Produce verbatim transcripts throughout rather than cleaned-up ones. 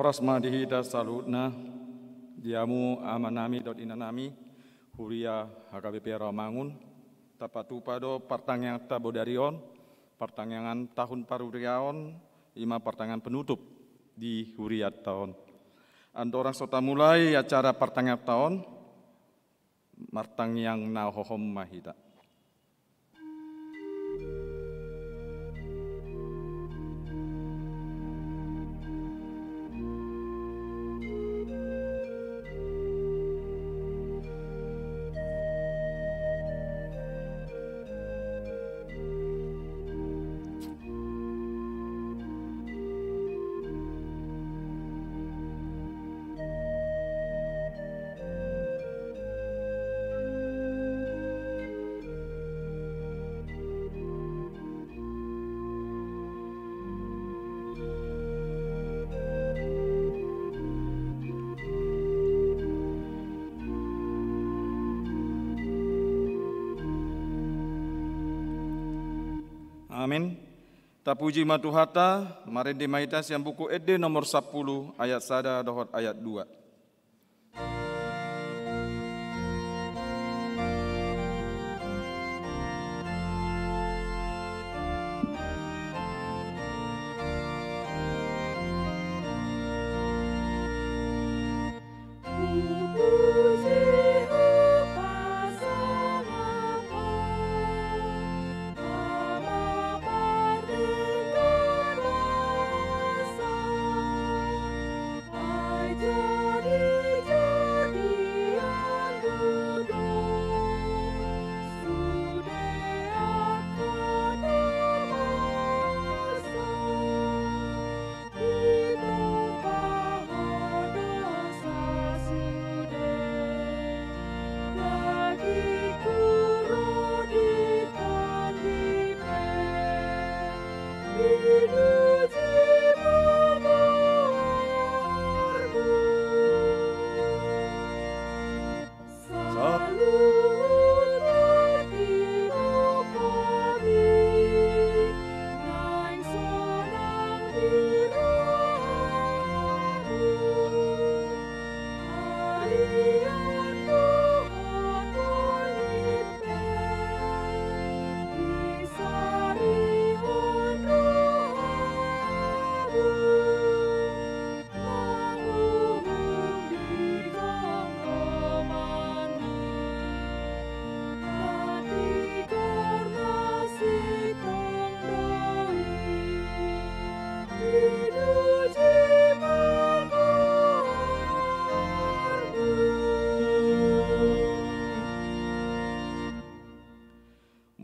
Horas ma di hita saluhutna, di hamu amanami dohot inanami, huria H K B P Rawamangun. Tapatupa do partangianganta bodari on, partangiangan tahun parhuriaon, i ma partangiangan penutup di hurianta on. Andorang so tamulai acara partangianganta on, martangiang na hohom ma hita. Amin. Tapuji ma Tuhanta, marende ma hita sian Buku Ende nomor sampulu, ayat sada dohot ayat dua.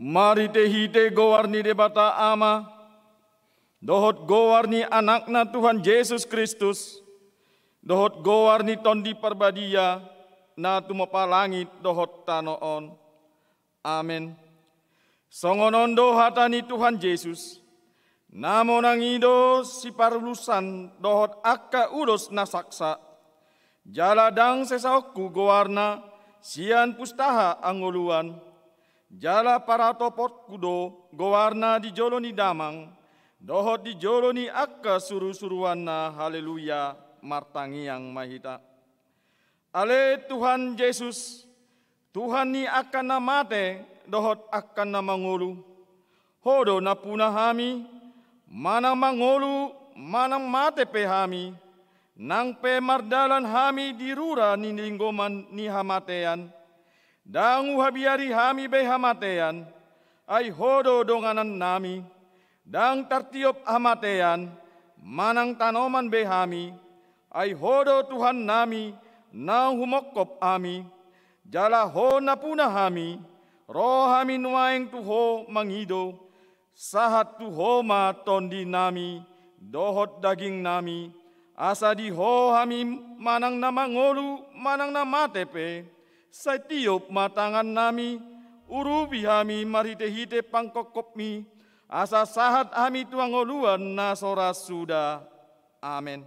Marhitehite goar ni Debata Ama, dohot goar ni Anakna Tuhan Jesus Kristus, dohot goar ni Tondi Parbadia, na tumompa langit dohot tano on. Amen. Songon on do hata ni Tuhan Jesus: Na monang i do siparulusan dohot angka ulos na saksak. Jala ndang sesaonku goarna sian pustaha hangoluan. Jala paratopotku do goarna di jolo ni Damang dohot di jolo ni angka surusuruanna. Haleluya. Martangiang ma hita. Ale Tuhan Jesus, Tuhan ni angka na mate dohot angka na mangolu. Ho do nampuna hami, manang mangolu manang mate pe hami, nang pe mardalan hami di rura ni linggoman ni hamatean. Ndang huhabiari hami be hamatean, ai Ho do donganannami. Ndang tartiop hamatean manang tanoman be hami, ai Ho do Tuhannami naung humongkop hami. Jala Ho nampuna hami, ro hami nuaeng tu Ho mangido, sahat tu Ho ma tondinami dohot dagingnami, asa di Ho hami manang na mangolu manang na mate pe, sai tiop ma tangannami, urupi hami marhitehite pangkopkopmi, asa sahat hami tu hangoluan na so ra suda. Amen.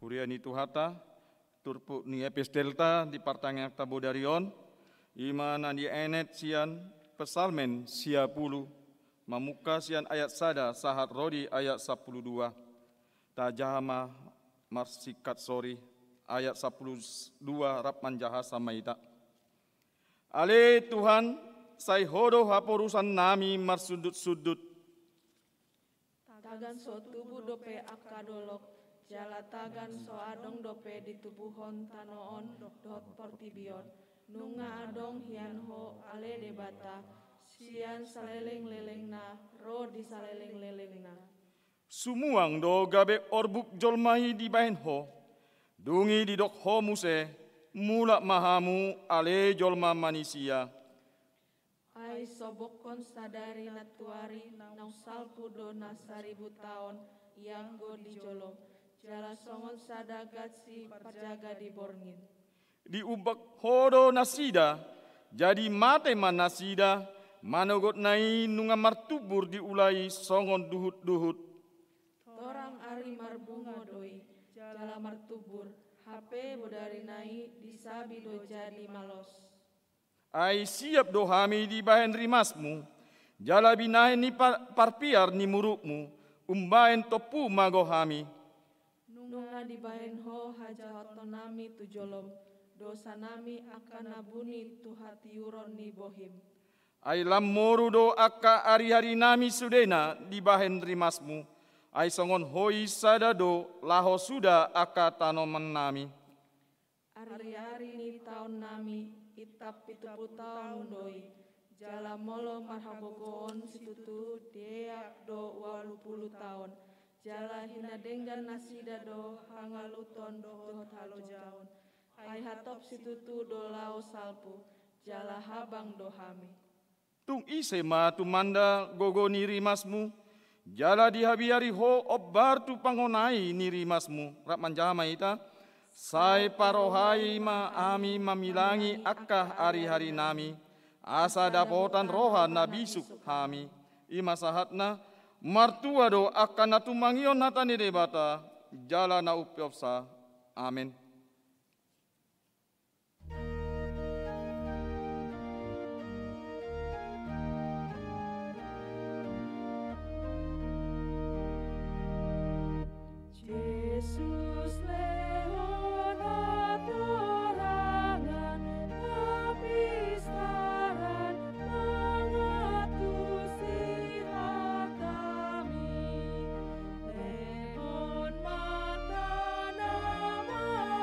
Huria ni Tuhanta, turpuk ni epistelta di partangianganta bodari on, i ma na dienet sian Psalmen sia pulu, mamungka sian ayat sada sahat ro di ayat sampulu dua. Tajaha ma marsingkat sori, ayat sampulu dua rap manjaha samma hita. Ale Tuhan, sai Ho do haporusannami marsundut-sundut. Tagan so tubu dope angka dolok, jala tagan so adong dope ditubuhon tano on dohot portibi on. Nunga adong hian Ho, ale Debata, sian saleleng-lelengna ro di saleleng-lelengna. Sumuang do gabe orbuk jolma i dibahen Ho. Dung i didok Ho muse, mulak ma hamu, ale jolma manisia. Ai sobokhon sadari nantuari naung salpu do na saribu taon ianggo di jolom, jala songon sada gansi parjaga di borngin. Diumbak Ho do nasida, jadi mate ma nasida, manogotna i nunga martumbur diula i songon duhut-duhut. Torang ari marbunga do i, jala martumbur, hape bodarina i disabi do jadi malos. Ai siap do hami dibahen rimasmu, jala binahen ni par-, parpiar ni murukmu, umbahen tompu mago hami. Nunga dibahen Ho hajahatonami tu jolom, dosanami angka na buni tu hatiuron ni bohim. Ai lam moru do angka ari-arinami sudena dibahen rimasmu, ai songon hoi sada do laho suda angka tanomannami. Ari-ari ni taonnami intap pitu pulu taon do i, jala molo marhagogoon situtu deak do ualu pulu taon, jala hinadenggan nasida do hangaluton dohot halojaon. Ai hatop situtu do laho salpu, jala habang do hami. Tung ise ma tumanda gogo ni rimasmu, jala dihabiari Ho ombar tu pangonai ni rimasmu, rap manjaha ma hita. Sai parohai ma hami mamilangi angka ari-arinami, asa dapotan roha na bisuk hami. I ma sahatna, martua do angka na tumangion hata ni Debata, jala na umpeopsa. Amen. Jesus lehon hatorangan, hapistaran, mangantusi hatami. Lehon ma tano na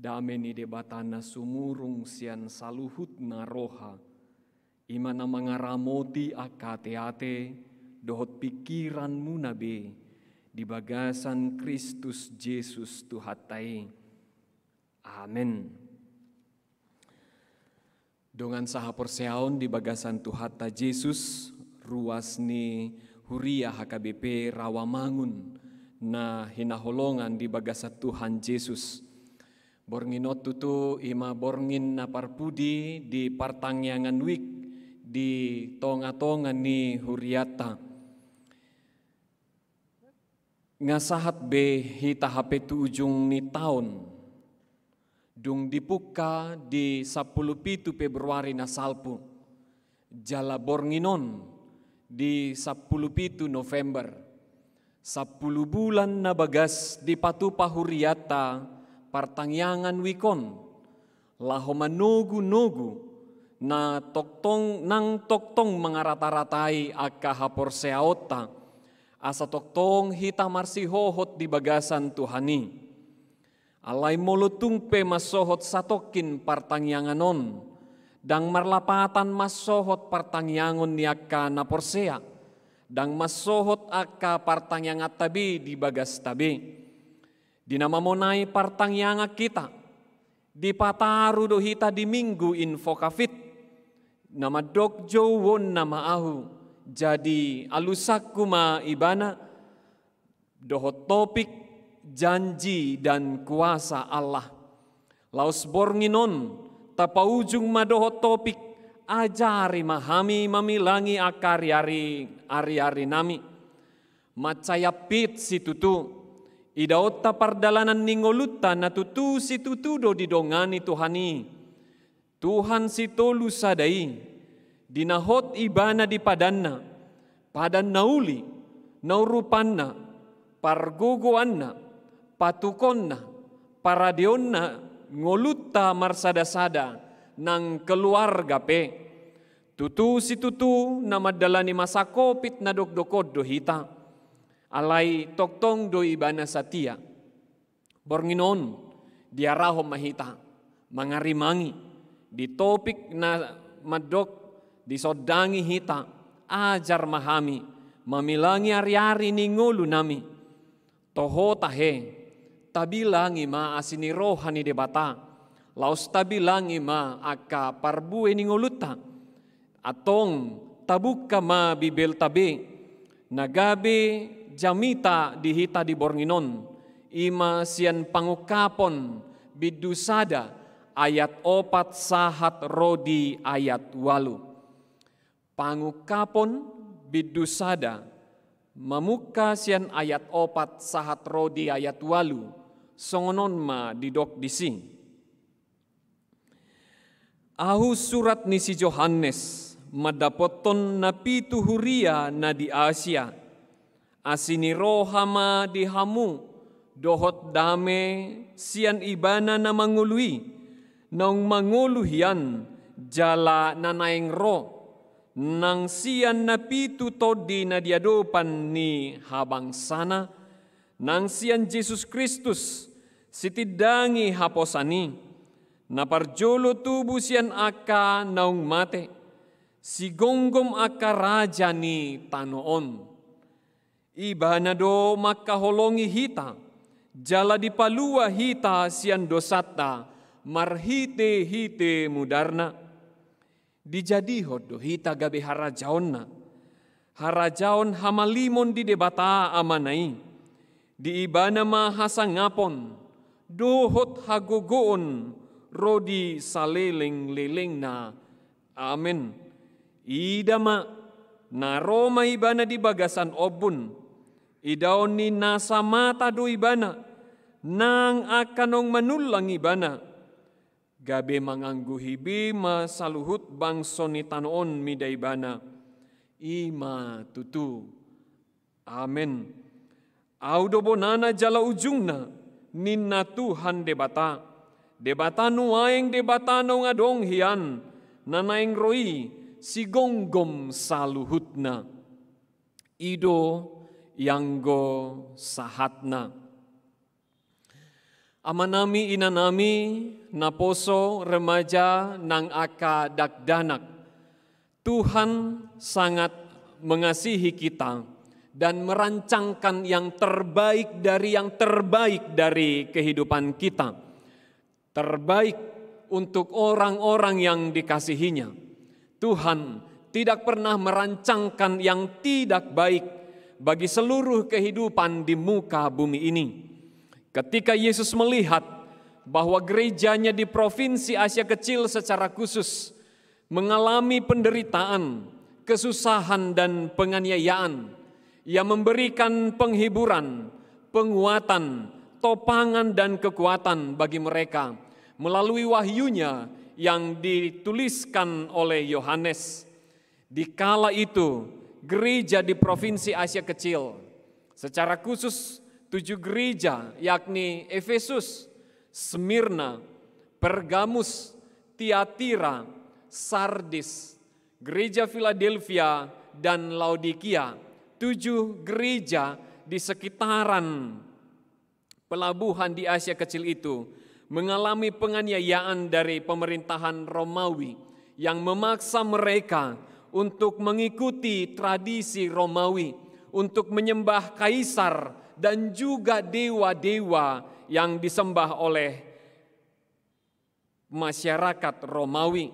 Dame ni Debata na sumurung sian saluhutna roha, i ma na mangaramoti angka ateate dohot pingkiranmuna be di bagasan Kristus Jesus Tuhanta i. Amen. Dongan sahaporseaon di bagasan Tuhanta Jesus, ruas ni huria H K B P Rawamangun na hinaholongan di bagasan Tuhan Jesus. Borngin on tutu i ma borngin na parpudi di partangiangan wijk di tongatonga ni hurianta. Nga sahat be hita hape tu ujung ni taon, dung dipungka di sampulu pitu Februari na salpu, jala borngin on di sampulu pitu November, sampulu bulan na bagas dipatupa hurianta partangiangan wijk on, laho manogunogu na tongtong, nang tongtong mangarataratai angka haporseaonta, asa tongtong hita marsihohot di bagasan Tuhan i. Alai molo tung pe mansohot satongkin partangiangan on, ndang marlapatan mansohot partangiangan ni angka na porsea, ndang mansohot angka partangianganta be di bagasta be. Di na mamonai partangiangan hita, dipataru do hita di Minggu Invocavit, na mandok jouonna ma ahu, jadi alusanku ma ibana, dohot topik janji dan kuasa Allah. Laos borngin on tapaujung ma dohot topik ajari ma hami mamilangi angka ariari, ariarinami. Mansai ampit situtu, idaonta pardalanan ni ngolunta na tutu situtu do didongani Tuhan i. Tuhan sitolu sada i, di na hot ibana di padanna, padan na uli, na urupanna, pargogoanna, patukonna, paradeonna, ngolunta marsadasada, nang keluarga pe. Tutu situtu na mandalani masa covid na dokdok on do hita. Alai tongtong do ibana satia. Borngin on diarahon ma hita mangarimangi di topik na mandok disondangi hita, ajar ma hami mamilangi ariari ni ngolunami. Toho tahe, tabilangi ma asi ni roha ni Debata, laos tabilangi ma angka parbue ni ngolunta. Antong tabungka ma Bibelta be, na gabe jamita di hita di borngin on, i ma sian Pangungkapon bindu sada ayat opat sahat ro di ayat ualu. Pangungkapon bindu sada mamungka sian ayat opat sahat ro di ayat ualu, songon on ma didok disi. Ahu surat ni si Johannes mandapothon na pitu huria na di Asia. Asi ni roha ma di hamu dohot dame sian ibana na mangolu i, naung mangolu hian jala na naeng ro, nang sian na pitu tondi na di adopan ni habangsana, nang sian Jesus Kristus, sitindangi haposan i, na parjolo tubu sian angka naung mate, sigomgom angka raja ni tano on. Ibana do mangkaholongi hita, jala dipalua hita sian dosanta marhitehite mudarna. Dijadihon do hita gabe harajaonna, harajaon hamalimon di Debata Amana i. Di ibana ma hasangapon dohot hagogoon ro di salelenglelengna. Amen. Ida ma, na ro ma ibana di bagasan ombun. Idaon ni nasa mata do ibana, nang angka naung manullang ibana. Gabe mangangguhi be ma saluhut bangso ni tano on mida ibana. I ma tutu. Amen. Ahu do bonana jala ujungna, ninna Tuhan Debata. Debata nuaeng, Debata naung adong hian, na naeng ro i sigomgom saluhutna. I do ianggo sahatna. Amanami, inanami, naposo, remaja, nang angka dakdanak. Tuhan sangat mengasihi kita dan merancangkan yang terbaik dari yang terbaik dari kehidupan kita. Terbaik untuk orang-orang yang dikasihinya. Tuhan tidak pernah merancangkan yang tidak baik bagi seluruh kehidupan di muka bumi ini. Ketika Yesus melihat bahwa gerejanya di provinsi Asia Kecil secara khusus mengalami penderitaan, kesusahan, dan penganiayaan, Ia memberikan penghiburan, penguatan, topangan, dan kekuatan bagi mereka melalui wahyunya yang dituliskan oleh Yohanes. Di kala itu, gereja di provinsi Asia Kecil, secara khusus tujuh gereja, yakni Efesus, Smyrna, Pergamus, Tiatira, Sardis, gereja Philadelphia, dan Laodikia, tujuh gereja di sekitaran pelabuhan di Asia Kecil itu, mengalami penganiayaan dari pemerintahan Romawi yang memaksa mereka untuk mengikuti tradisi Romawi, untuk menyembah kaisar dan juga dewa-dewa yang disembah oleh masyarakat Romawi.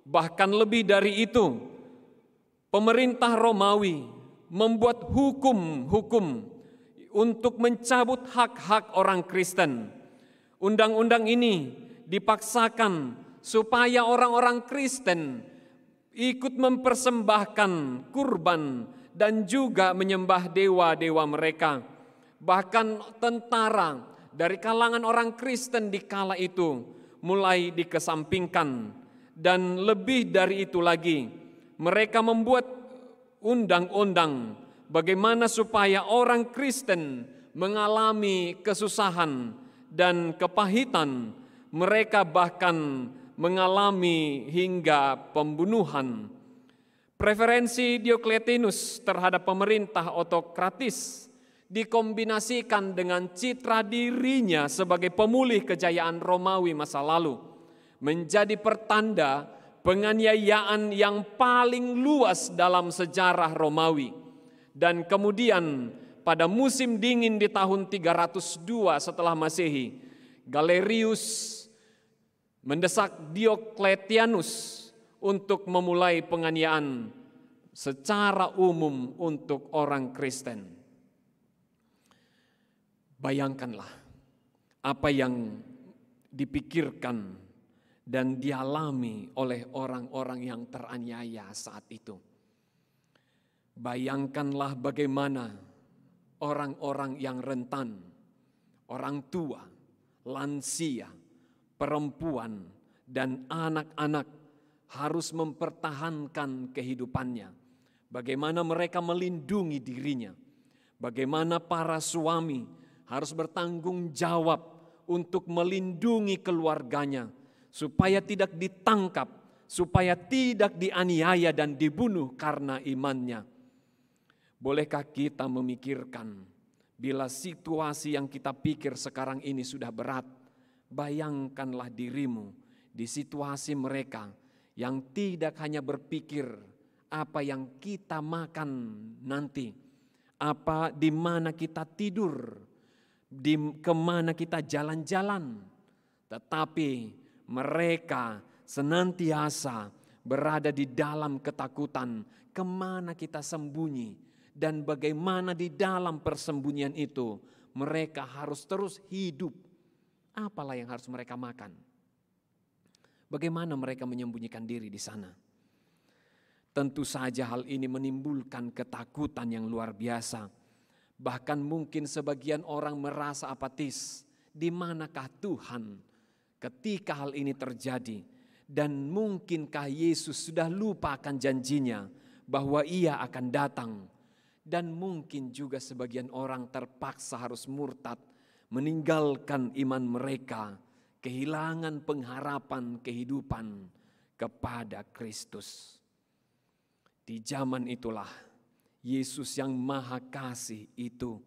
Bahkan lebih dari itu, pemerintah Romawi membuat hukum-hukum untuk mencabut hak-hak orang Kristen. Undang-undang ini dipaksakan supaya orang-orang Kristen ikut mempersembahkan kurban dan juga menyembah dewa-dewa mereka. Bahkan tentara dari kalangan orang Kristen di kala itu mulai dikesampingkan. Dan lebih dari itu lagi, mereka membuat undang-undang bagaimana supaya orang Kristen mengalami kesusahan dan kepahitan, mereka bahkan mengalami hingga pembunuhan. Preferensi Diokletianus terhadap pemerintah otokratis dikombinasikan dengan citra dirinya sebagai pemulih kejayaan Romawi masa lalu, menjadi pertanda penganiayaan yang paling luas dalam sejarah Romawi. Dan kemudian, pada musim dingin di tahun tiga ratus dua setelah Masehi, Galerius mendesak Diokletianus untuk memulai penganiayaan secara umum untuk orang Kristen. Bayangkanlah apa yang dipikirkan dan dialami oleh orang-orang yang teraniaya saat itu. Bayangkanlah bagaimana orang-orang yang rentan, orang tua, lansia, perempuan, dan anak-anak harus mempertahankan kehidupannya. Bagaimana mereka melindungi dirinya. Bagaimana para suami harus bertanggung jawab untuk melindungi keluarganya, supaya tidak ditangkap, supaya tidak dianiaya dan dibunuh karena imannya. Bolehkah kita memikirkan, bila situasi yang kita pikir sekarang ini sudah berat, bayangkanlah dirimu di situasi mereka yang tidak hanya berpikir apa yang kita makan nanti, apa, di mana kita tidur, di kemana kita jalan-jalan, tetapi mereka senantiasa berada di dalam ketakutan, kemana kita sembunyi, dan bagaimana di dalam persembunyian itu mereka harus terus hidup. Apalah yang harus mereka makan? Bagaimana mereka menyembunyikan diri di sana? Tentu saja hal ini menimbulkan ketakutan yang luar biasa. Bahkan mungkin sebagian orang merasa apatis, di manakah Tuhan ketika hal ini terjadi? Dan mungkinkah Yesus sudah lupa akan janjinya bahwa Ia akan datang? Dan mungkin juga sebagian orang terpaksa harus murtad, meninggalkan iman mereka, kehilangan pengharapan kehidupan kepada Kristus. Di zaman itulah, Yesus yang Maha Kasih itu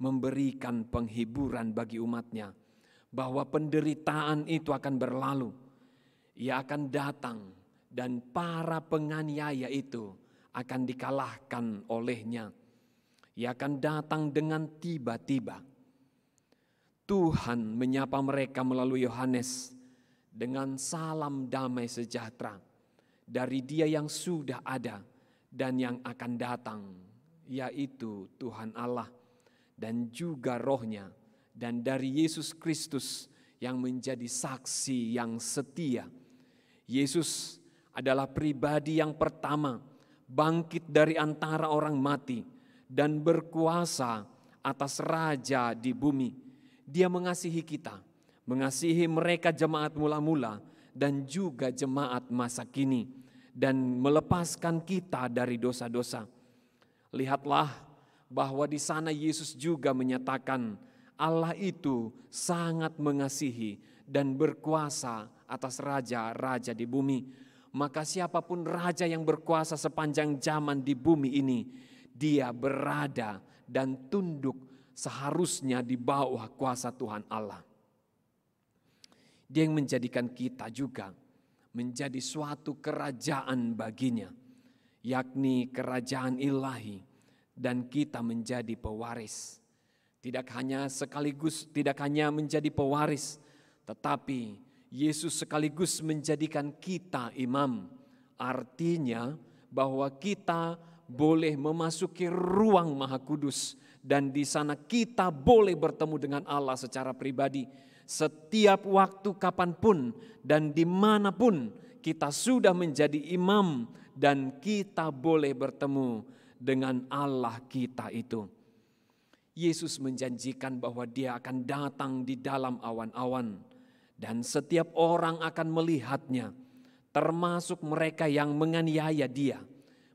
memberikan penghiburan bagi umatnya, bahwa penderitaan itu akan berlalu. Ia akan datang dan para penganiaya itu akan dikalahkan olehnya. Ia akan datang dengan tiba-tiba. Tuhan menyapa mereka melalui Yohanes dengan salam damai sejahtera dari Dia yang sudah ada dan yang akan datang, yaitu Tuhan Allah, dan juga Roh-Nya, dan dari Yesus Kristus yang menjadi saksi yang setia. Yesus adalah pribadi yang pertama bangkit dari antara orang mati dan berkuasa atas raja di bumi. Dia mengasihi kita, mengasihi mereka jemaat mula-mula dan juga jemaat masa kini, dan melepaskan kita dari dosa-dosa. Lihatlah bahwa di sana Yesus juga menyatakan Allah itu sangat mengasihi dan berkuasa atas raja-raja di bumi. Maka siapapun raja yang berkuasa sepanjang zaman di bumi ini, dia berada dan tunduk seharusnya di bawah kuasa Tuhan Allah. Dia yang menjadikan kita juga menjadi suatu kerajaan bagi-Nya, yakni kerajaan ilahi, dan kita menjadi pewaris. Tidak hanya sekaligus, tidak hanya menjadi pewaris, tetapi Yesus sekaligus menjadikan kita imam. Artinya bahwa kita boleh memasuki ruang Maha Kudus, dan di sana kita boleh bertemu dengan Allah secara pribadi. Setiap waktu, kapanpun dan dimanapun, kita sudah menjadi imam dan kita boleh bertemu dengan Allah kita itu. Yesus menjanjikan bahwa Dia akan datang di dalam awan-awan, dan setiap orang akan melihat-Nya, termasuk mereka yang menganiaya Dia,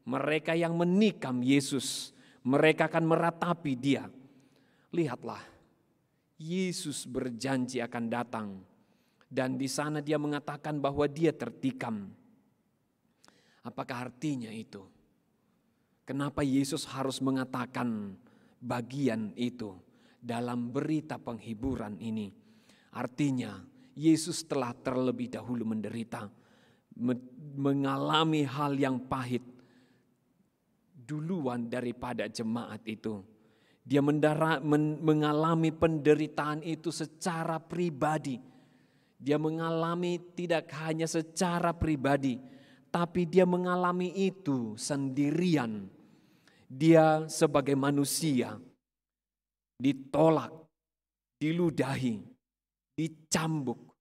mereka yang menikam Yesus. Mereka akan meratapi Dia. Lihatlah, Yesus berjanji akan datang, dan di sana Dia mengatakan bahwa Dia tertikam. Apakah artinya itu? Kenapa Yesus harus mengatakan bagian itu dalam berita penghiburan ini? Artinya, Yesus telah terlebih dahulu menderita, me-, mengalami hal yang pahit duluan daripada jemaat itu. Dia mendara-, men-, mengalami penderitaan itu secara pribadi. Dia mengalami tidak hanya secara pribadi, tapi Dia mengalami itu sendirian. Dia sebagai manusia ditolak, diludahi, dicambuk,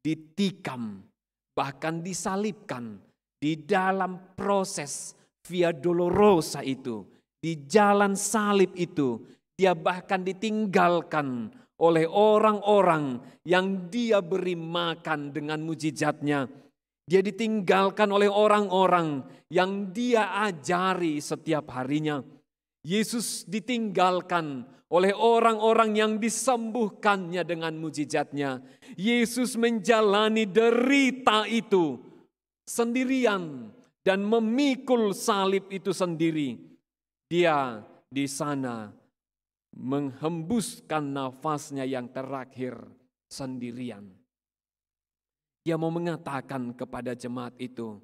ditikam, bahkan disalibkan. Di dalam proses Via Dolorosa itu, di jalan salib itu, Dia bahkan ditinggalkan oleh orang-orang yang Dia beri makan dengan mujizat-Nya. Dia ditinggalkan oleh orang-orang yang Dia ajari setiap harinya. Yesus ditinggalkan oleh orang-orang yang disembuhkan-Nya dengan mujizat-Nya. Yesus menjalani derita itu sendirian dan memikul salib itu sendiri. Dia di sana menghembuskan nafas-Nya yang terakhir sendirian. Dia mau mengatakan kepada jemaat itu,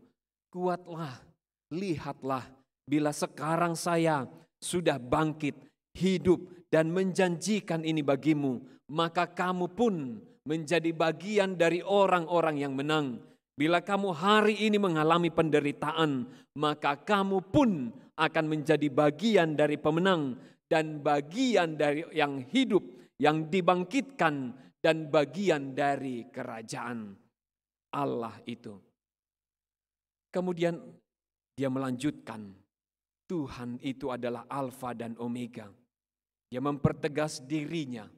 "Kuatlah, lihatlah, bila sekarang Saya sudah bangkit, hidup, dan menjanjikan ini bagimu, maka kamu pun menjadi bagian dari orang-orang yang menang. Bila kamu hari ini mengalami penderitaan, maka kamu pun akan menjadi bagian dari pemenang dan bagian dari yang hidup, yang dibangkitkan, dan bagian dari kerajaan Allah itu." Kemudian Dia melanjutkan, "Tuhan itu adalah Alfa dan Omega." Dia mempertegas diri-Nya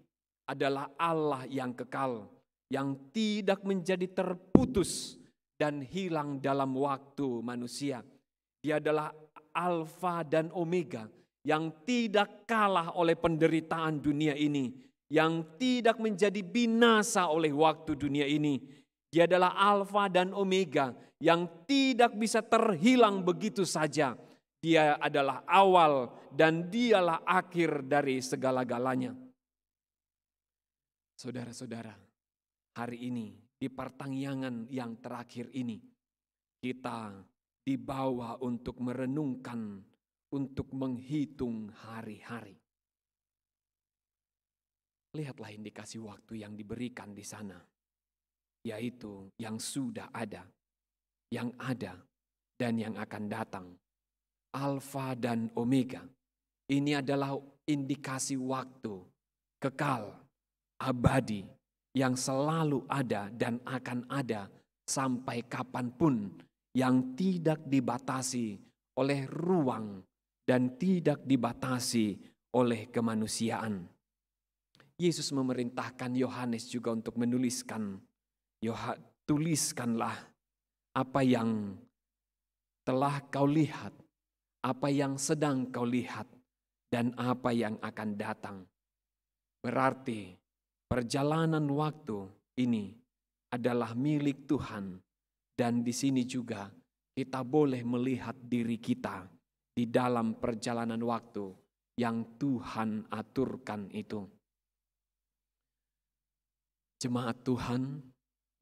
adalah Allah yang kekal, yang tidak menjadi terputus dan hilang dalam waktu manusia. Dia adalah Alfa dan Omega, yang tidak kalah oleh penderitaan dunia ini, yang tidak menjadi binasa oleh waktu dunia ini. Dia adalah Alfa dan Omega, yang tidak bisa terhilang begitu saja. Dia adalah awal dan Dialah akhir dari segala-galanya. Saudara-saudara, hari ini, di partangiangan yang terakhir ini, kita dibawa untuk merenungkan, untuk menghitung hari-hari. Lihatlah indikasi waktu yang diberikan di sana, yaitu yang sudah ada, yang ada, dan yang akan datang. Alfa dan Omega. Ini adalah indikasi waktu kekal, abadi, yang selalu ada dan akan ada sampai kapanpun, yang tidak dibatasi oleh ruang dan tidak dibatasi oleh kemanusiaan. Yesus memerintahkan Yohanes juga untuk menuliskan, Yoha-, "Tuliskanlah apa yang telah kau lihat, apa yang sedang kau lihat, dan apa yang akan datang." Berarti perjalanan waktu ini adalah milik Tuhan, dan di sini juga kita boleh melihat diri kita di dalam perjalanan waktu yang Tuhan aturkan itu. Jemaat Tuhan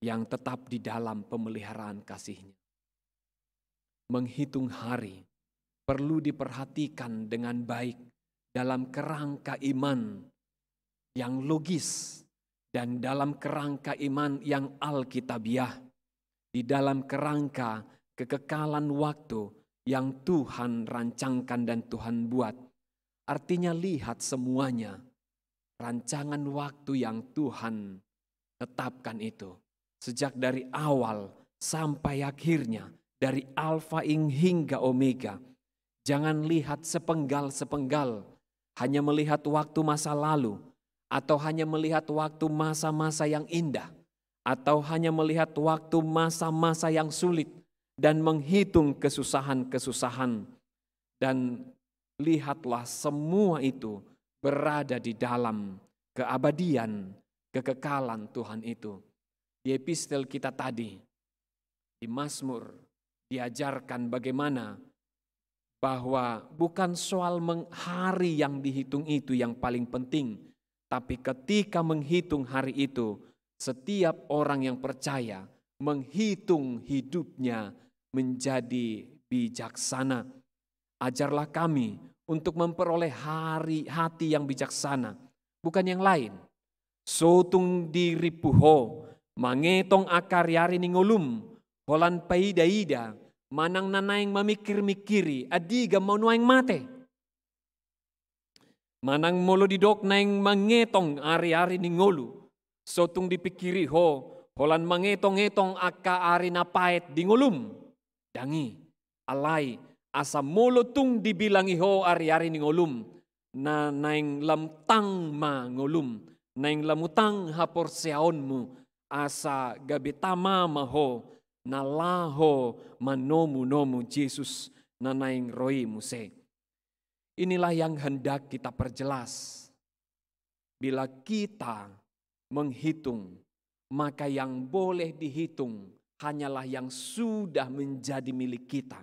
yang tetap di dalam pemeliharaan kasih-Nya. Menghitung hari perlu diperhatikan dengan baik dalam kerangka iman yang logis dan dalam kerangka iman yang alkitabiah, di dalam kerangka kekekalan waktu yang Tuhan rancangkan dan Tuhan buat. Artinya, lihat semuanya, rancangan waktu yang Tuhan tetapkan itu. Sejak dari awal sampai akhirnya, dari Alfa ing-, hingga Omega. Jangan lihat sepenggal-sepenggal, hanya melihat waktu masa lalu, atau hanya melihat waktu masa-masa yang indah, atau hanya melihat waktu masa-masa yang sulit, dan menghitung kesusahan-kesusahan. Dan lihatlah, semua itu berada di dalam keabadian, kekekalan Tuhan itu. Di epistel kita tadi, di Mazmur, diajarkan bagaimana bahwa bukan soal meng-, hari yang dihitung itu yang paling penting, tapi ketika menghitung hari itu, setiap orang yang percaya menghitung hidupnya menjadi bijaksana. Ajarlah kami untuk memperoleh hari, hati yang bijaksana, bukan yang lain. So tung dirimpu ho mangetong angka ari-ari ni ngolum, holan paida-ida, manang na naeng mamingkir-mingkiri andigan ma nuaeng mate. Manang molo didok naeng mangetong ari-ari ni ngolu, so tung dipingkiri ho, holan mangetong-etong angka ari na paet di ngolum. Ndang i, alai asa molo tung dibilangi ho ari-ari ni ngolum, na naeng lam utang ma ngolum, naeng lam utang haporseaonmu, asa gabe tama ma ho, na laho manomu-nomu Jesus na naeng ro i muse. Inilah yang hendak kita perjelas. Bila kita menghitung, maka yang boleh dihitung hanyalah yang sudah menjadi milik kita.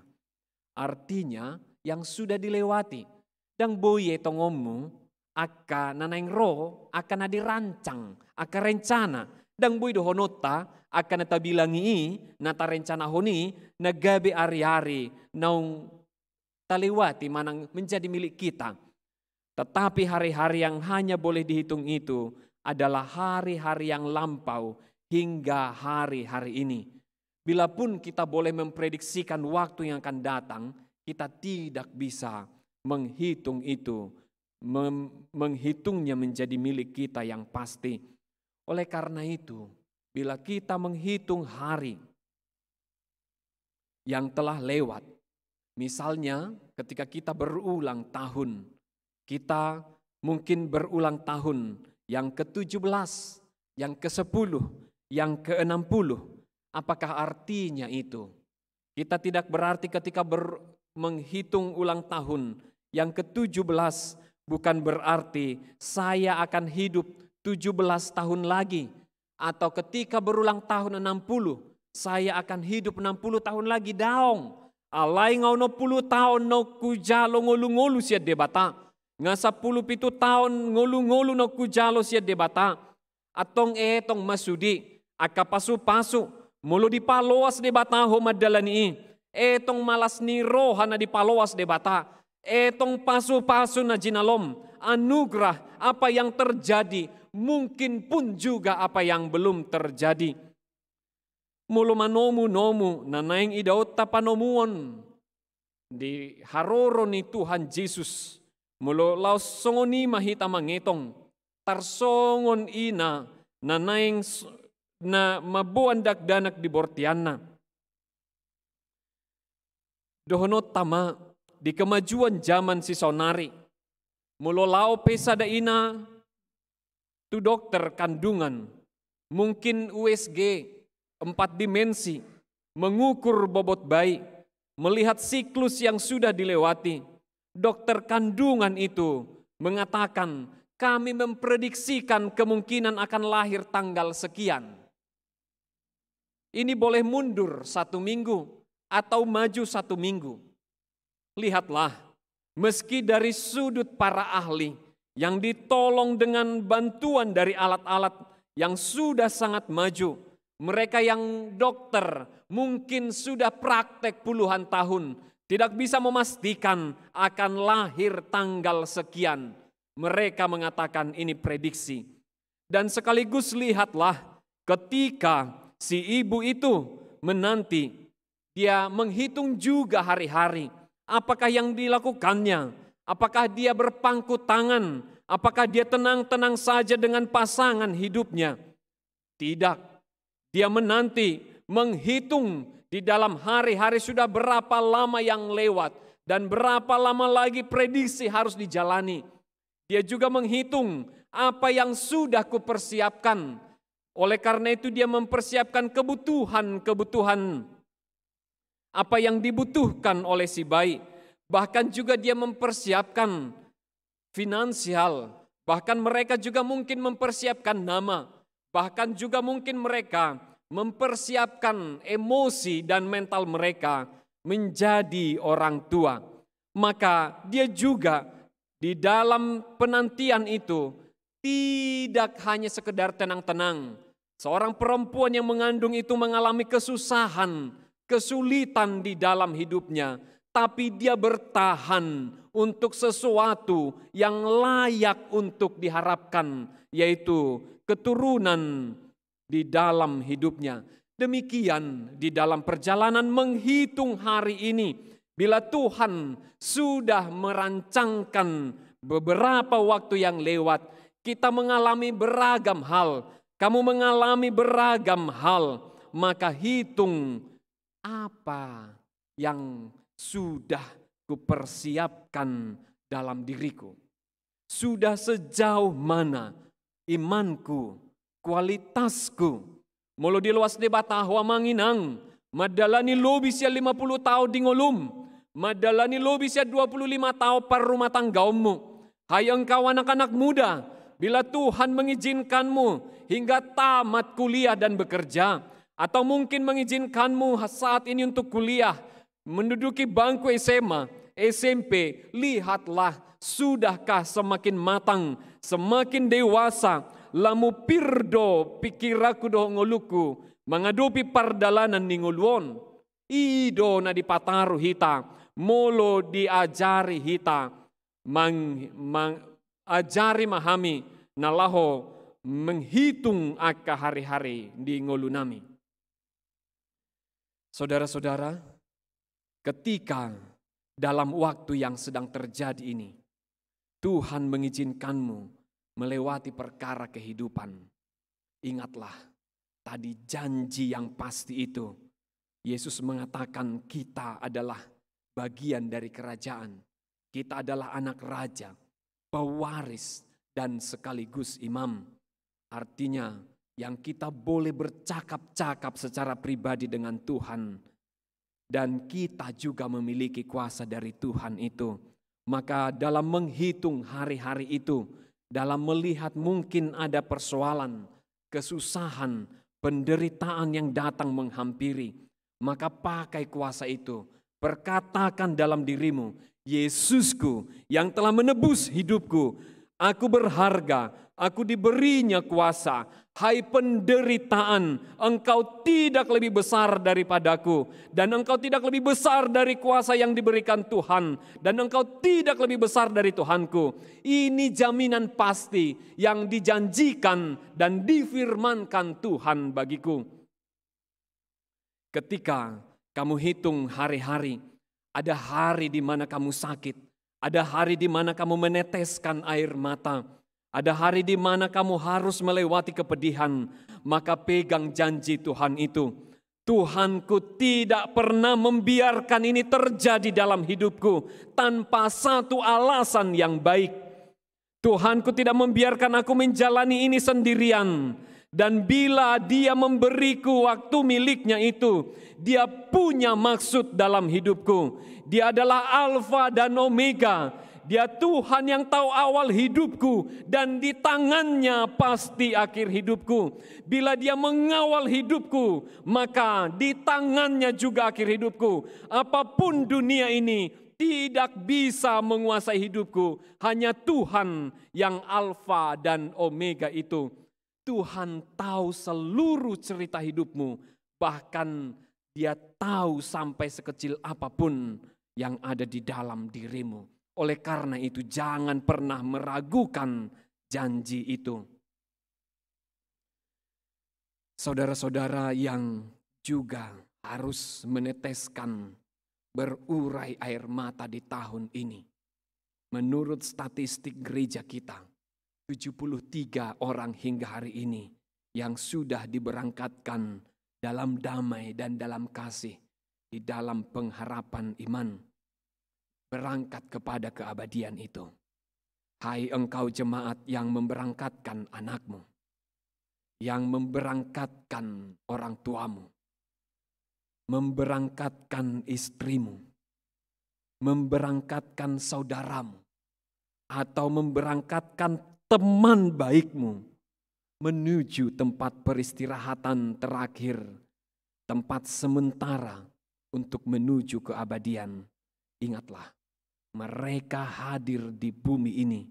Artinya, yang sudah dilewati. Ndang boi etongonmu angka na naeng ro, angka na dirancang, angka rencana. Ndang boi dohononta angka na tabilangi i, na tarencanahon i, na gabe ari-ari naung talewati manang menjadi milik kita. Tetapi hari-hari yang hanya boleh dihitung itu adalah hari-hari yang lampau hingga hari-hari ini. Bilapun kita boleh memprediksikan waktu yang akan datang, kita tidak bisa menghitung itu, mem-, menghitungnya menjadi milik kita yang pasti. Oleh karena itu, bila kita menghitung hari yang telah lewat, misalnya ketika kita berulang tahun, kita mungkin berulang tahun yang ketujuh belas, yang kesepuluh, yang keenam puluh. Apakah artinya itu? Kita tidak berarti ketika ber-, menghitung ulang tahun yang ketujuh belas, bukan berarti saya akan hidup tujuh belas tahun lagi, atau ketika berulang tahun enam puluh, saya akan hidup enam puluh tahun lagi. Daong. Alai nga onom puluh taon naung hujalo ngolu-ngolu sian Debata, nga sampulu pitu taon ngolu-ngolu naung hujalo sian Debata. Antong etong ma sude, Angka pasu-pasu, molo dipaloas Debata ho mandalani i, etong malas ni roha na dipaloas Debata, etong pasu-pasu na jinalom, anugerah, apa yang terjadi, mungkin pun juga apa yang belum terjadi. Molo manomu-nomu na naeng idaonta panomuon di haroro ni Tuhan Jesus, molo laos songon i ma hita mangetong, tarsongon i na naeng s-, na mamboan dakdanak di bortianna. Dohononta ma, di kemajuan zaman sisaonari, molo laho pe sada ina tu dokter kandungan, mungkin U S G empat dimensi, mengukur bobot bayi, melihat siklus yang sudah dilewati, dokter kandungan itu mengatakan, "Kami memprediksikan kemungkinan akan lahir tanggal sekian." Ini boleh mundur satu minggu atau maju satu minggu. Lihatlah, meski dari sudut para ahli yang ditolong dengan bantuan dari alat-alat yang sudah sangat maju, mereka yang dokter mungkin sudah praktek puluhan tahun, tidak bisa memastikan akan lahir tanggal sekian. Mereka mengatakan ini prediksi. Dan sekaligus lihatlah, ketika si ibu itu menanti, dia menghitung juga hari-hari. Apakah yang dilakukannya? Apakah dia berpangku tangan? Apakah dia tenang-tenang saja dengan pasangan hidupnya? Tidak. Dia menanti, menghitung di dalam hari-hari sudah berapa lama yang lewat dan berapa lama lagi prediksi harus dijalani. Dia juga menghitung apa yang sudah kupersiapkan. Oleh karena itu, dia mempersiapkan kebutuhan-kebutuhan apa yang dibutuhkan oleh si bayi. Bahkan juga dia mempersiapkan finansial. Bahkan mereka juga mungkin mempersiapkan nama. Bahkan juga mungkin mereka mempersiapkan emosi dan mental mereka menjadi orang tua. Maka dia juga di dalam penantian itu tidak hanya sekedar tenang-tenang. Seorang perempuan yang mengandung itu mengalami kesusahan, kesulitan di dalam hidupnya, tapi dia bertahan untuk sesuatu yang layak untuk diharapkan, yaitu keturunan di dalam hidupnya. Demikian di dalam perjalanan menghitung hari ini, bila Tuhan sudah merancangkan beberapa waktu yang lewat, kita mengalami beragam hal, kamu mengalami beragam hal, maka hitung apa yang sudah kupersiapkan dalam diriku. Sudah sejauh mana imanku, kualitasku? Molo diloas Debata ho, amang inang, mandalani lobi sian lima puluh taon di ngolum, mandalani lobi sian dua puluh lima taon parrumatanggaonmu. Hai engkau anak-anak muda, bila Tuhan mengizinkanmu hingga tamat kuliah dan bekerja, atau mungkin mengizinkanmu saat ini untuk kuliah, menduduki bangku S M A, S M P, lihatlah, sudahkah semakin matang, semakin dewasa, lamu pir do pikiranku dohot ngolungku mangadopi pardalanan ni ngolu on? I do na dipataru hita, molo diajari hita, mang-, mang-, ajari ma hami na laho menghitung angka hari-hari di ngolunami. Saudara-saudara, ketika dalam waktu yang sedang terjadi ini, Tuhan mengizinkanmu melewati perkara kehidupan, ingatlah tadi janji yang pasti itu. Yesus mengatakan kita adalah bagian dari kerajaan. Kita adalah anak raja, pewaris, dan sekaligus imam. Artinya, yang kita boleh bercakap-cakap secara pribadi dengan Tuhan. Dan kita juga memiliki kuasa dari Tuhan itu. Maka dalam menghitung hari-hari itu, dalam melihat mungkin ada persoalan, kesusahan, penderitaan yang datang menghampiri, maka pakai kuasa itu. Perkatakan dalam dirimu, "Yesusku yang telah menebus hidupku, Aku berharga, aku diberinya kuasa. Hai penderitaan, engkau tidak lebih besar daripadaku, dan engkau tidak lebih besar dari kuasa yang diberikan Tuhan, dan engkau tidak lebih besar dari Tuhanku. Ini jaminan pasti yang dijanjikan dan difirmankan Tuhan bagiku. Ketika kamu hitung hari-hari, ada hari di mana kamu sakit, ada hari di mana kamu meneteskan air mata, ada hari di mana kamu harus melewati kepedihan, maka pegang janji Tuhan itu. Tuhanku tidak pernah membiarkan ini terjadi dalam hidupku tanpa satu alasan yang baik. Tuhanku tidak membiarkan aku menjalani ini sendirian. Dan bila Dia memberiku waktu miliknya itu, Dia punya maksud dalam hidupku. Dia adalah Alfa dan Omega. Dia Tuhan yang tahu awal hidupku, dan di tangan-Nya pasti akhir hidupku. Bila Dia mengawal hidupku, maka di tangan-Nya juga akhir hidupku. Apapun dunia ini tidak bisa menguasai hidupku. Hanya Tuhan yang Alfa dan Omega itu. Tuhan tahu seluruh cerita hidupmu, bahkan Dia tahu sampai sekecil apapun yang ada di dalam dirimu. Oleh karena itu, jangan pernah meragukan janji itu. Saudara-saudara yang juga harus meneteskan, berurai air mata di tahun ini. Menurut statistik gereja kita, tujuh puluh tiga orang hingga hari ini yang sudah diberangkatkan dalam damai dan dalam kasih, di dalam pengharapan iman, berangkat kepada keabadian itu. Hai engkau jemaat yang memberangkatkan anakmu, yang memberangkatkan orang tuamu, memberangkatkan istrimu, memberangkatkan saudaramu, atau memberangkatkan teman baikmu menuju tempat peristirahatan terakhir, tempat sementara untuk menuju keabadian. Ingatlah, mereka hadir di bumi ini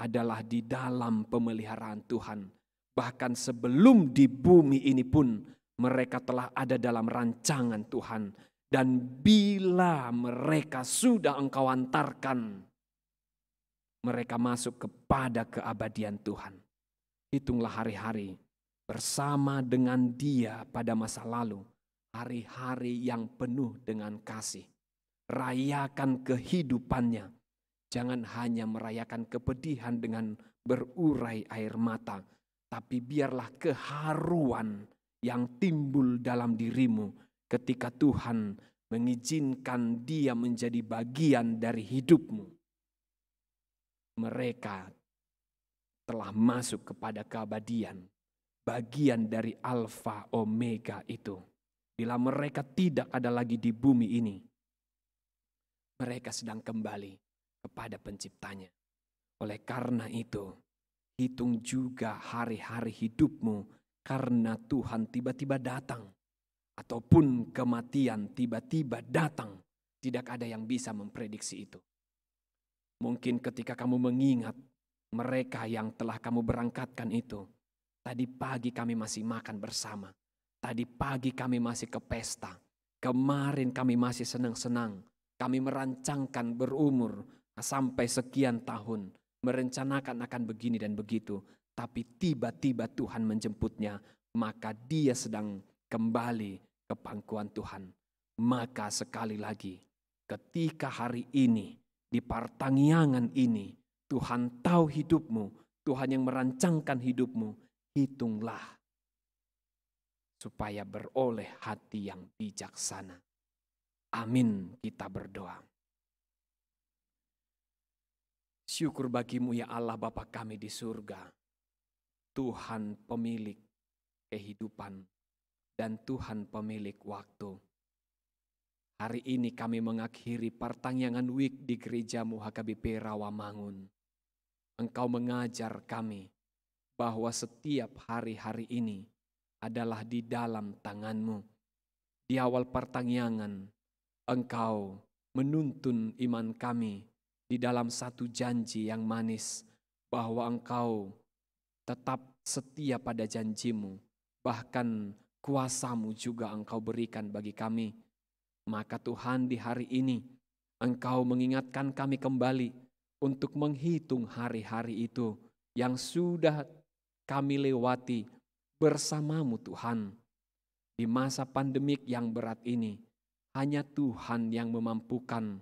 adalah di dalam pemeliharaan Tuhan. Bahkan sebelum di bumi ini pun, mereka telah ada dalam rancangan Tuhan. Dan bila mereka sudah Engkau antarkan, mereka masuk kepada keabadian Tuhan. Hitunglah hari-hari bersama dengan Dia pada masa lalu, hari-hari yang penuh dengan kasih. Rayakan kehidupannya. Jangan hanya merayakan kepedihan dengan berurai air mata, tapi biarlah keharuan yang timbul dalam dirimu ketika Tuhan mengizinkan Dia menjadi bagian dari hidupmu. Mereka telah masuk kepada keabadian, bagian dari Alfa Omega itu. Bila mereka tidak ada lagi di bumi ini, mereka sedang kembali kepada Penciptanya. Oleh karena itu, hitung juga hari-hari hidupmu, karena Tuhan tiba-tiba datang, ataupun kematian tiba-tiba datang. Tidak ada yang bisa memprediksi itu. Mungkin ketika kamu mengingat mereka yang telah kamu berangkatkan itu, "Tadi pagi kami masih makan bersama. Tadi pagi kami masih ke pesta. Kemarin kami masih senang-senang. Kami merancangkan berumur sampai sekian tahun, merencanakan akan begini dan begitu." Tapi tiba-tiba Tuhan menjemputnya, maka dia sedang kembali ke pangkuan Tuhan. Maka sekali lagi, ketika hari ini, di partangiangan ini, Tuhan tahu hidupmu, Tuhan yang merancangkan hidupmu, hitunglah supaya beroleh hati yang bijaksana. Amin, kita berdoa. Syukur bagi-Mu, ya Allah, Bapa kami di surga, Tuhan pemilik kehidupan, dan Tuhan pemilik waktu. Hari ini kami mengakhiri partangiangan week di gereja-Mu H K B P Rawamangun. Engkau mengajar kami bahwa setiap hari-hari ini adalah di dalam tangan-Mu. Di awal partangiangan, Engkau menuntun iman kami di dalam satu janji yang manis, bahwa Engkau tetap setia pada janji-Mu, bahkan kuasa-Mu juga Engkau berikan bagi kami. Maka Tuhan, di hari ini Engkau mengingatkan kami kembali untuk menghitung hari-hari itu yang sudah kami lewati bersama-Mu, Tuhan. Di masa pandemik yang berat ini, hanya Tuhan yang memampukan.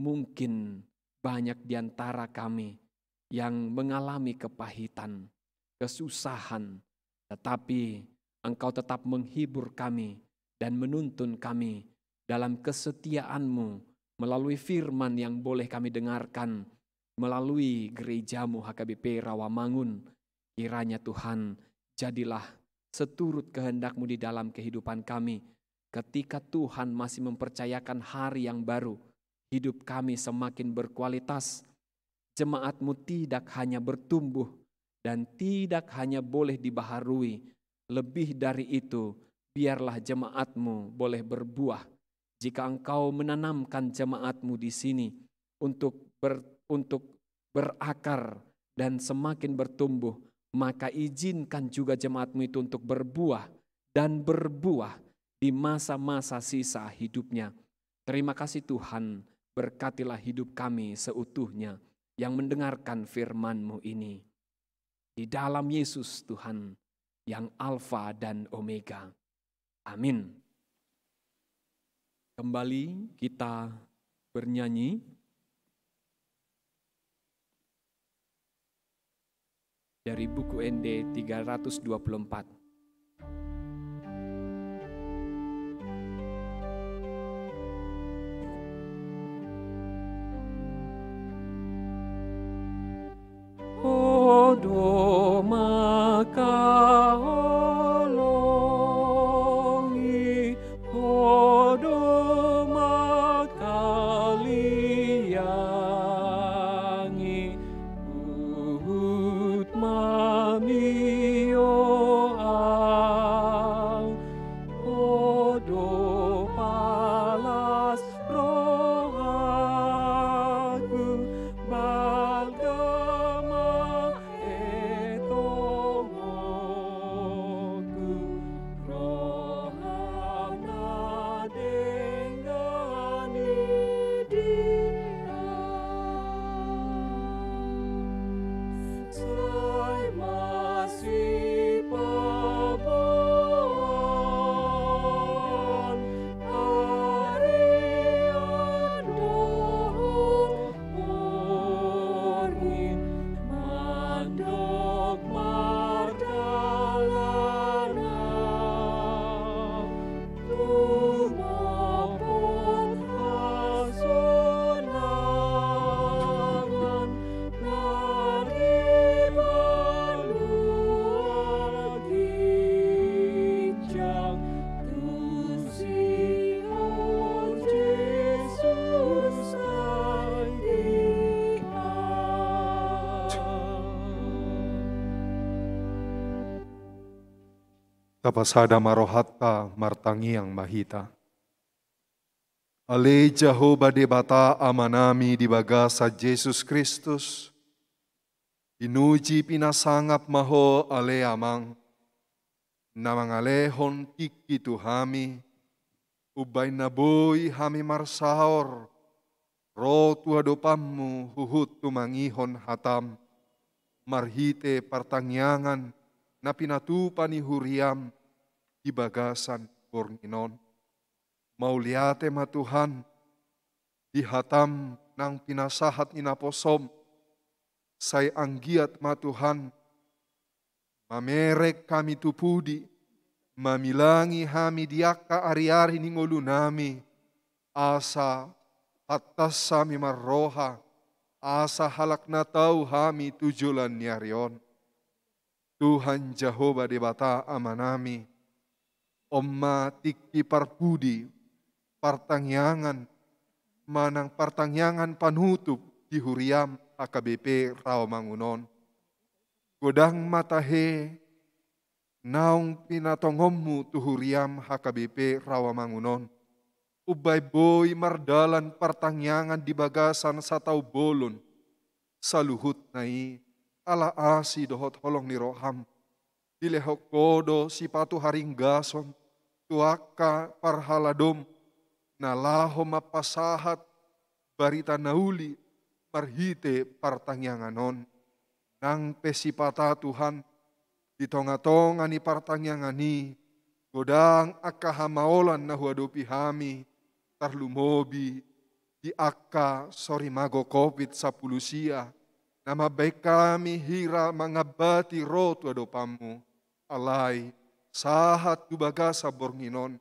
Mungkin banyak di antara kami yang mengalami kepahitan, kesusahan, tetapi Engkau tetap menghibur kami dan menuntun kami dalam kesetiaan-Mu melalui firman yang boleh kami dengarkan melalui gereja-Mu H K B P Rawamangun. Kiranya Tuhan, jadilah seturut kehendak-Mu di dalam kehidupan kami. Ketika Tuhan masih mempercayakan hari yang baru, hidup kami semakin berkualitas. Jemaat-Mu tidak hanya bertumbuh dan tidak hanya boleh dibaharui, lebih dari itu, biarlah jemaat-Mu boleh berbuah. Jika Engkau menanamkan jemaat-Mu di sini untuk ber-, untuk berakar dan semakin bertumbuh, maka izinkan juga jemaat-Mu itu untuk berbuah dan berbuah di masa-masa sisa hidupnya. Terima kasih Tuhan, berkatilah hidup kami seutuhnya yang mendengarkan firman-Mu ini. Di dalam Yesus Tuhan yang Alfa dan Omega. Amin. Kembali kita bernyanyi dari buku Ende tiga ratus dua puluh empat. Ho do mangkaholongi, Ho do mangkaliangi, huhut mamio au. Ho do palas rohaku, balga ma etongonku, roham na denggan i di au. Sai masipaboan arian dohot borngin, mandok mardalan au. Tumopot hasonangan na di banua ginjang, tusi, o Jesus, sai di au. Tapasada ma rohanta, martangiang ma hita. Ale Jahowa Debata Amanami di bagasan Jesus Kristus, pinuji pinasangap ma Ho ale Amang, na mangalehon tingki tu hami, umbahen na boi hami marsaor ro tu adopanMu huhut tumangihon hataM, marhite partangiangan na pinatupa ni huriaM di bagasan borngin on. Mauliate ma Tuhan, di hataM nang pinasahat ni naposoM, sai anggiat ma Tuhan, mamereng hami tu pudi, mamilangi hami di angka ariari ni ngolunami, asa pantas hami marroha, asa halak na tau hami tu joloan ni ari on. Tuhan Jahowa Debata Amanami, on ma tingki parpudi, partangiangan, manang partangiangan panutup di huriaM H K B P Rawamangun on. Godang ma tahe naung pinatongonMu tu huriaM H K B P Rawamangun on, umbahen boi mardalan partangiangan di bagasan satau bolon, saluhutna i Ala asi dohot holong ni roham, dilehon Ho do sipatuharinggason tu angka parhaladom, na laho mampasahat barita na uli marhite partangiangan on. Nang pe sipata, Tuhan, di tonga-tonga ni partangiangan i, godang angka hamaolan na huadopi hami, tarlumobi di angka sorimago Covid sampulu sia, na mambahen hami hira mangambati ro tu adopanmu. Alai, sahat tu bagasan borngin on,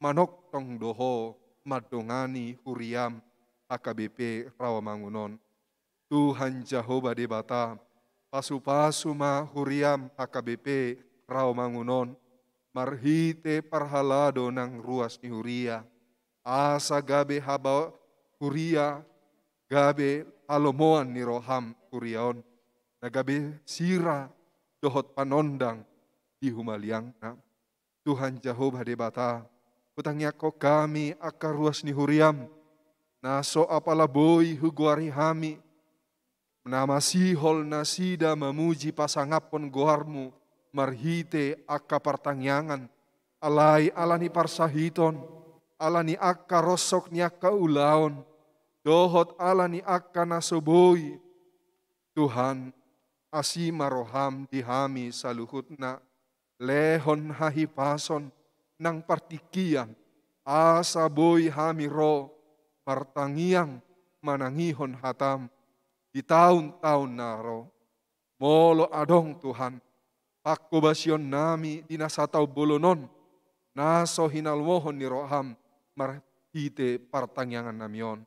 manongtong do Ho mandongani huriam H K B P Rawamangun on. Tuhan Jahowa Debata, pasu-pasu ma huriam H K B P Rawamangun on, marhite parhalado nang ruas ni huria, asa gabe haba huria, gabe halomoan ni roham huria on, na gabe sira dohot panondang di humaliangna. Tuhan Jahowa Debata, hutangiangkon hami angka ruas ni huriam, na so apala boi hugoari hami, na masihol nasida mamuji pasangaphon goarmu marhite angka partangiangan, alai ala ni parsahiton, ala ni angka ronsok ni angka ulaon, dohot ala ni angka na so boi. Tuhan, asi ma roham di hami saluhutna, lehon hahipason nang partingkian, asa boi hami ro martangiang manangihon hatam di taon-taon na ro. Molo adong, Tuhan, pangkobasion nami di na sataon bolon on, na so hinalomohon ni roham marhite partangiangan nami on.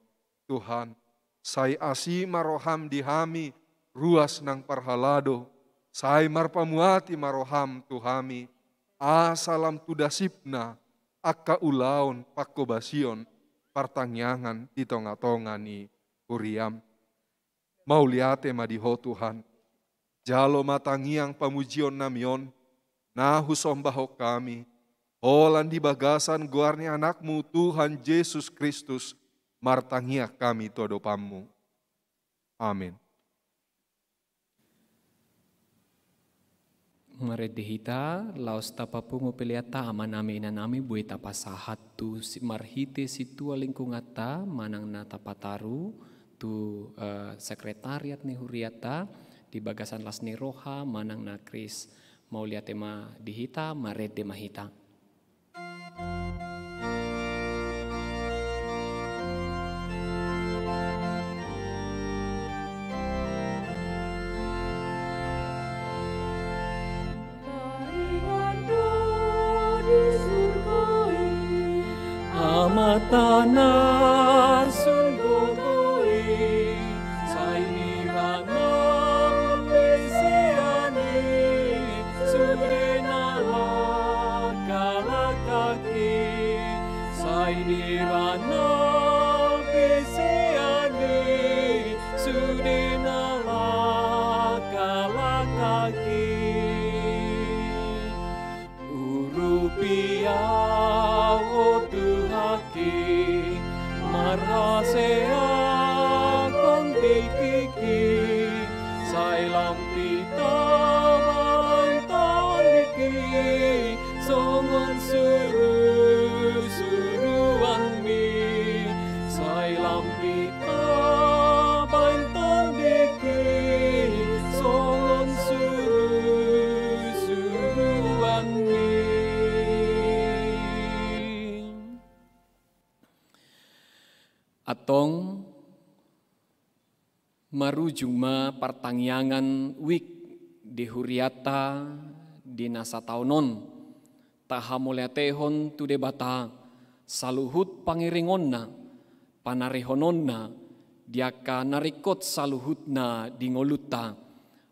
Tuhan, sai asi ma roham di hami ruas nang parhalado, sai marpamuati ma roham tu hami, asa lam tu dasipna angka ulaon pangkobasion partangiangan di tonga-tonga ni huriam. Mauliate ma di Ho, Tuhan. Jalo ma tangiang pamujion nami on, na husombahon hami, holan di bagasan goar ni Anakmu, Tuhan Jesus Kristus, martangiang hami tu adopanmu. Amin. Marende hita, laos tapapungu peleanta, amanami, inanami, boi tapasahat tu si-, marhite sintua lingkunganta manang na tapataru tu, eh, sekretariat ni hurianta di bagasan las ni roha manang na kris. Mauliate ma di hita, marende ma hita. Taringot do di surgo i, Amanta na sun gogo i, sai nirana pangisian i, sude na laklak i, sai nirana pangisian i, sude na laklak i. Urupi ahu tu haki, marhaseang tondikkingki, sai lam hita baen tondingki, songon suru-suruanmi, sai lam hita baen tondingki, songon suru-suruanmi. Antong, marujung ma partangiangan wijk di hurianta di na sataon on. Tahamauliatehon tu Debata saluhut pangiringonna, panarihononna, di angka na ringkot saluhutna di ngolunta.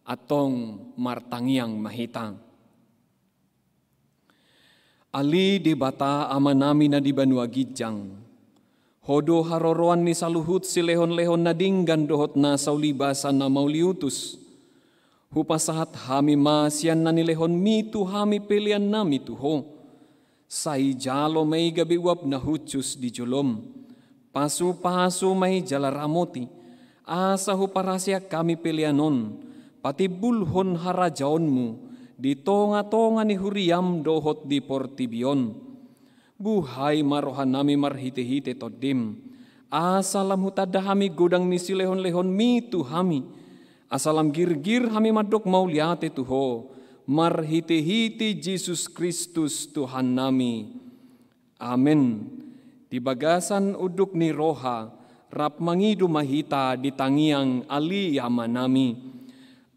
Antong, martangiang ma hita. Ale Debata Amanami na di banua ginjang, Ho do haroroan ni saluhut silehon-lehon na denggan dohot nasa ulibasa na mauliutus. Hupasahat hami ma sian na nilehonMi tu hami peleannami tu Ho. Sai jalo ma i gabe uap na hushus di joloM. Pasu-pasu ma i jala ramoti, asa huparhaseang hami pelean on, patimbulhon harajaonmu di tonga-tonga ni huriam dohot di portibi on. Buhai ma rohanami marhite-hite Tondim, asa lam hutanda hami godang ni silehon-lehonmi tu hami, asa lam girgir hami mandok mauliate tu Ho, marhite-hite Jesus Kristus Tuhannami. Amen. Di bagasan unduk ni roha, rap mangido ma hita di tangiang Ale Amanami.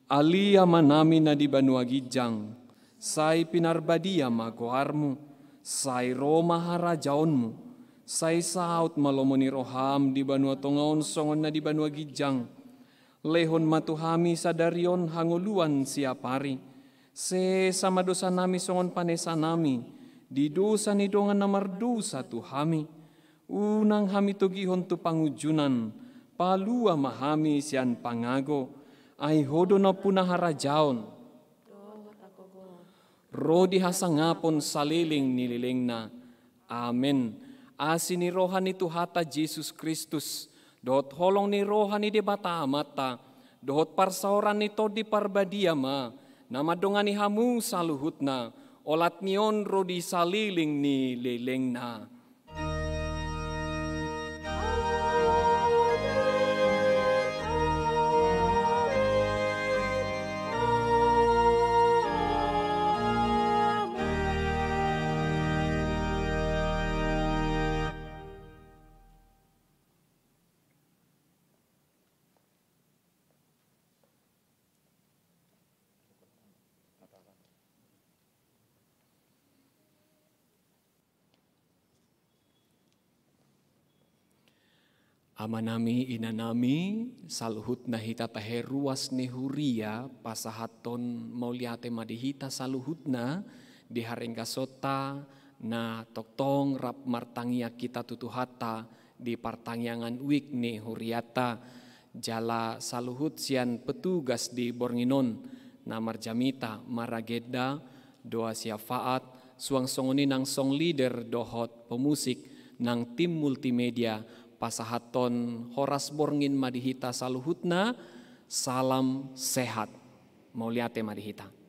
Ale Amanami na di banua ginjang, sai pinarbadia ma goarmu, sai ro ma harajaonmu, sai saut ma lomo ni roham di banua tonga on songon na di banua ginjang. Lehon ma tu hami sadari on hangoluan siapari. Sesa ma dosanami songon panesanami di dosa ni dongan na mardosa tu hami. Unang hami togihon tu pangunjunan, palua ma hami sian pangago. Ai Ho do nampuna harajaon, ro di hasangapon saleleng ni lelengna. Amen. Asi ni roha ni Tuhanta Jesus Kristus, dohot holong ni roha ni Debata Amanta, dohot parsaoran ni Tondi Parbadia ma na mandongani hamu saluhutna, olat ni on ro di saleleng ni lelengna. Amanami, inanami, saluhutna hita tahe ruas ni huria pasahathon mauliate ma di hita saluhutna di haringgasonta na tongtong rap martangiang hita tu Tuhanta di partangiangan wijk ni hurianta, jala saluhut sian petugas di borngin on na marjamita, maragenda, doa syafaat, suang songon i nang song leader dohot pemusik nang tim multimedia, pasahathon horas borngin ma di hita saluhutna, salam sehat. Mauliate ma di hita.